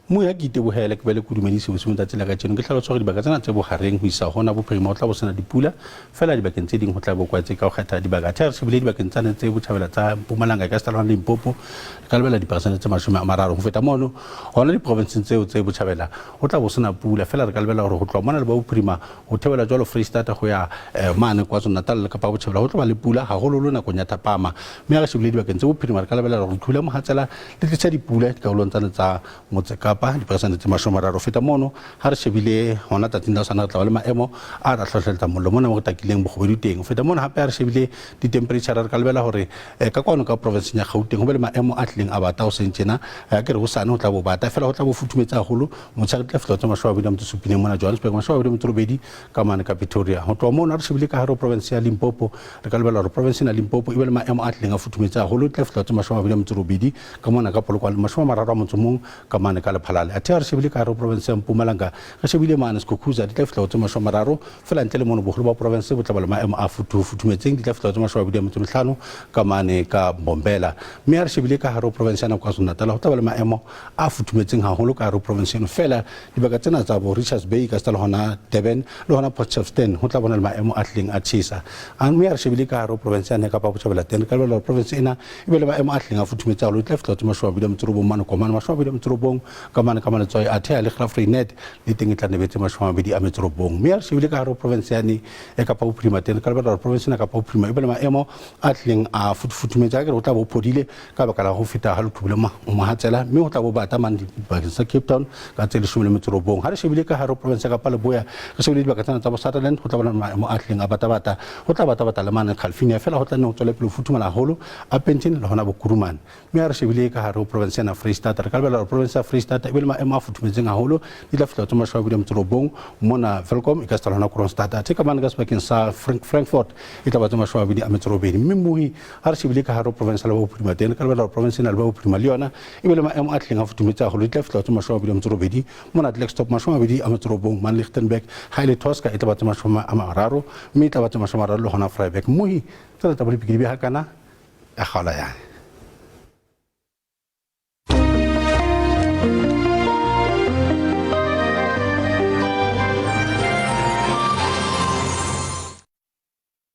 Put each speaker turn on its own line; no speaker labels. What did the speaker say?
Moya ke itebohele ke be le kudumedise bosiung tsatsi la kajeno. Ke hlalosa hore dibaka tsena tse bohareng ho isa hona bophirima ho tla bo sena dipula, feela dibakeng tse ding ho tla bo kwetse ka ho kgetha dibaka. Athe ha re shebile dibakeng tsane tse botjhabela tsa Mpumalanga ka seta le hona Limpopo, re ka lebella diperesente tse 30. Ho feta mono, hona diprovinseng tseo tse botjhabela ho tla bo sena pula, feela re ka lebella hore ho tloha mona le ba bophirima ho theohela jwalo Freistata ho ya mane KwaZulu-Natal le Kapa Botjhabela ho tlo ba le pula haholoholo nakong ya thapama. Mme ha re shebile dibakeng tse bophirima re ka lebella hore leqhubu la mohatsela le tlisa dipula dikarolong tsane tsa Motse Kapa, diperesente tse 30. Ho feta mono, ha re shebile hona tsatsing la hosane re tla ba le maemo a tla hlohleletsa mollo mona mo re takileng bokgobedu teng. Ho feta mono hape ha re shebile ditemperature re ka lebela hore ka kwano ka provinseng ya Gauteng ho be le maemo a tlileng a bata hoseng tjena. Ke re hosane ho tla bo bata fela ho tla bo futhumetse haholo. Motshehare di tla fihla ho tse 27 mona Johannesburg, 28 ka mane ka Pretoria. Ho tloha mono ha re shebile ka hare ho province ya Limpopo re ka lebela hore province ena ya Limpopo e be le maemo a tlileng a futhumetse haholo, di tla fihla ho tse 28 ka mona ka Polokwane, 31 ka mane ka Lephalale. Athe ha re shebile ka hare ho province ya Mpumalanga, re shebile mane Skukuza, di tla fihla ho tse 30, feela ntle le mono boholo ba province bo tla ba le maemo a futhumetseng, di tla fihla ho tse 25 ka mane ka Mbombela. Mme ha re shebile ka hare ho province ya KwaZulu-Natal, ho tla ba le maemo a futhumetseng haholo ka hare ho province eno, feela dibaka tsena tsa bo Richards Bay ka seta le hona Durban le hona Port Shepstone ho tla bona le maemo a tlileng a tjhesa. Mme ha re shebile ka hare ho province yane ya Kapa Botjhabela teng, re ka lebella hore province ena e be le maemo a tlileng a futhumetse haholo, di tla fihla ho tse 29 mane Komane, 29 ka mane ka Maletswai, athe ha le Graaff-Reinet le teng e tla nne be tse 29. Mme ha re shebile ka hare ho province yane ya Kapa Bophirima teng, re ka lebella hore province ena Kapa Bophirima e be le maemo a tlileng a futhumetse, ha ke re ho tla bo phodile ka baka la ho feta ha leqhubu la mohatsela, mme ho tla bo bata mane dibakeng tsa Cape Town ka tse 19. Ha re shebile ka hare ho province ya Kapa Leboya, re shebile dibaka tsena tsa bo Sutherland, ho tla bona maemo a tlileng a batabata, ho tla batabata le mane Calvinia, feela ho tla nne ho tswele pele ho futhumala haholo Upington le hona bo Kuruman. Mme ha re shebile ka hare ho province ena Freistata, re ka lebella hore province ya Freistata e be le maemo a futhumetseng haholo, di tla fihla ho tse 29 mona Welkom, e ka seta le hona Kroonstad. Athe ka mane ka sebakeng sa Frankfort e tla ba tse 28. Mme mohi ha re shebile ka hare ho province ya Leboya Bophirima teng, re ka lebella hore province ena ya Leboya Bophirima le yona e be le maemo a tlileng a futhumetse haholo, di tla fihla ho tse 28 mona Klerksdorp, 29 mane Lichtenburg, ha e le Tosca e tla ba tse 30, mme e tla ba tse 30 le hona Vryburg. Mohi tsena tsa bolepiki di beha kana ya kgaola yane.